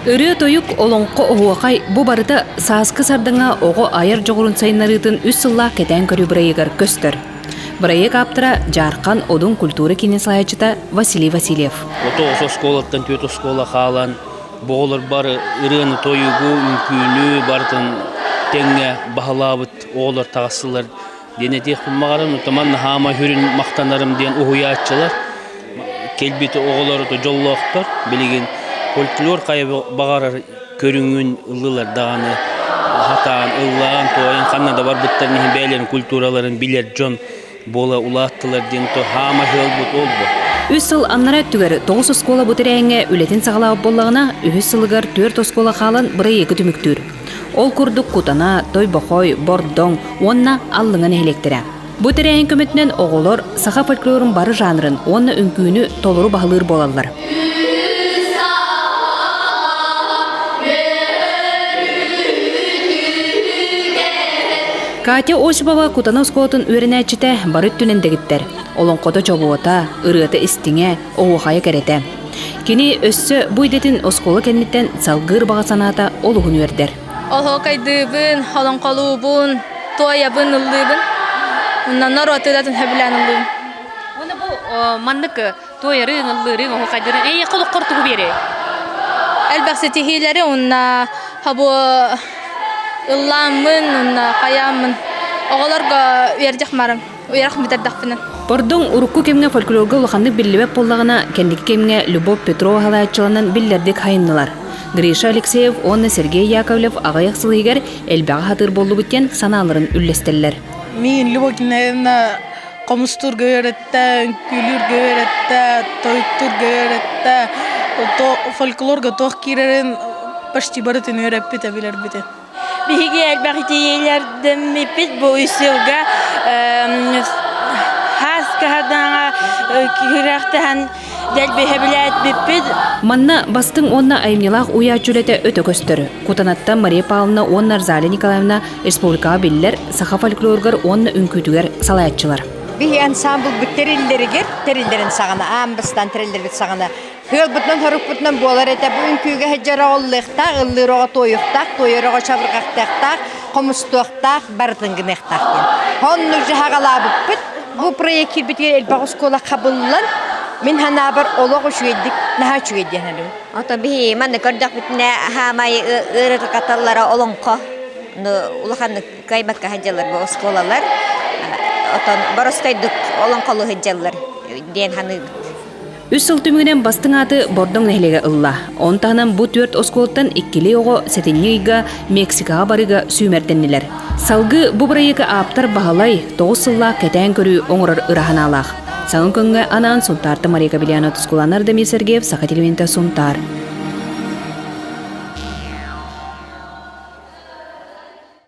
Ырыа-тойук, олоҥхо, оһуохай бу барыта сааскы сардаҥа оҕо айар дьоҕурун сайыннарыытын үс сыллаах кэтээн көрүү бырайыагар көстөр. Бырайыак ааптара Дьаархан Одун культура киинин салайааччыта Василий Васильев. Отоҕус оскуолаттан түөрт оскуола хаалан, бу оҕолор бары ырыаны-тойугу, үҥкүүнү барытын тэҥҥэ баһылаабыт оҕолор таҕыстылар диэн этиэхпин баҕарабын. Оттон хаама сүрүн махтанарым диэн уһуйааччылар кэлбит оҕолор дьоллоохтор. Билигин фольклор хайа баҕарар көрүҥүн ыллылар даҕаны хатаан, ыллаан, туойан ханна да барбыттарын иһин бэйэлэрин культураларын билэр дьон буола улааттылар диэн то хаама ыалбыт ол бу. Үс сыл аннараа өттүгэр тоҕус оскуола бу тэрээһиҥҥэ үлэтин саҕалаабыт буоллаҕына, үһүс сылыгар түөрт оскуола хаалан бырайыагы түмүктүүр. Ол курдук Кутана, Тойбохой, Бордоҥ уонна Аллыҥа нэһилиэктэрэ. Бу тэрээһин көмөтүнэн оҕолор саха фольклорун бары жанрын уонна үҥкүүнү толору баһылыыр буолаллар. Катя Осипова Кутана оскуолатын үөрэнээччитэ бары өттүнэн дэгиттэр. Олоҥхото чобуота, ырыата истиҥэ, оһуохайа кэрэтэ. Кини өссө бу идэтин оскуола кэнниттэн салгыыр баҕа санаата олуһун үөрдэр. Оһуокайдыыбын, олоҥхолуубун, туойабын, ыллыыбын. Онно норуот ырыатын сөбүлээн ыллыыбын. Уонна бу маннык туойарыҥ, ыллыырыҥ, оһуокайдыырыҥ эйиэхэ олоххор тугу биэрэй? Элбэх ситиһиилэри уонна хобу ыллааммын уонна хайааммын оҕолорго үөрдэх марым. Үөрэх бүтэрдэхпинэ. Бордоҥ урукку кэмҥэ фольклорга улаханнык биллибэт буоллаҕына, кэнники кэмҥэ Любовь Петрова салайааччыланан биллэрдик хайыннылар. Гриша Алексеев уонна Сергей Яковлев аҕыйах сыл иһигэр элбэҕи сатыыр буоллубут диэн санааларын үллэстэллэр. Мин Любовь Геннадьевна хомустуурга үөрэттэ, үҥкүүлүүргэ үөрэттэ, тойуктуурга үөрэттэ, фольклорга туох киирэрин почти барытын үөрэппитэ, билэрбитин. Биһиги элбэх итиилэрдэммиппит бу үс сылга хаас каһадаҥа күрэхтэһэн дэлби билээт Манна бастыҥ уонна айымньылаах уйааччы үлэтэ өтө көстөр. Кутанаттан Мария Павловна уонна Розалия Николаевна республикаҕа биллэр саха фольклоругар уонна үҥкүүтүгэр салайааччылар. Биһи ансамблбыт тэриллэригэр, тэриллэрин саҕана, аан бастаан тэриллэрбит саҕана Сыалбытынан-сорукпутунан буолар этэ бу үҥкүүгэ сылдьар оҕо ыллыахтаах, ыллыыр оҕо туойуохтаах, туойар оҕо чабырҕахтыахтаах, хомустуохтаах, барытын гыныахтаах диэн. Оннук дьаһаҕалаабыппыт. Бу проект киирбитигэр элбэх оскуола хабыллан, мин санаабар олох үчүгэйдик, наһаа үчүгэй диэн саныыбын. Ото биһи манна көрдөхпүтүнэ хаамай ыарырҕаталлара олоҥхо улаханнык кыайбакка сылдьаллар бу оскуолалар. Отон боростойдук олоҥхолуу сылдьаллар диэн саныыбыт. Үс сыл түмүгүнэн бастыҥ ааты Бордоҥ нэһилиэгэ ылла. Он таһынан бу түөрт оскуолаттан иккилии оҕо сэтинньи ыйга Мексикаҕа барыыга сүүмэрдэннилэр. Салгыы бу бырайыагы ааптар Баһылай тоҕус сыллаах кэтээн көрүү оҥорор ыра санаалаах. Саҥа көҥҥө анаан Сунтаарта Мария Кобельянова Тускуланар Дамир Сергеев, Саха телевидениета Сунтаар.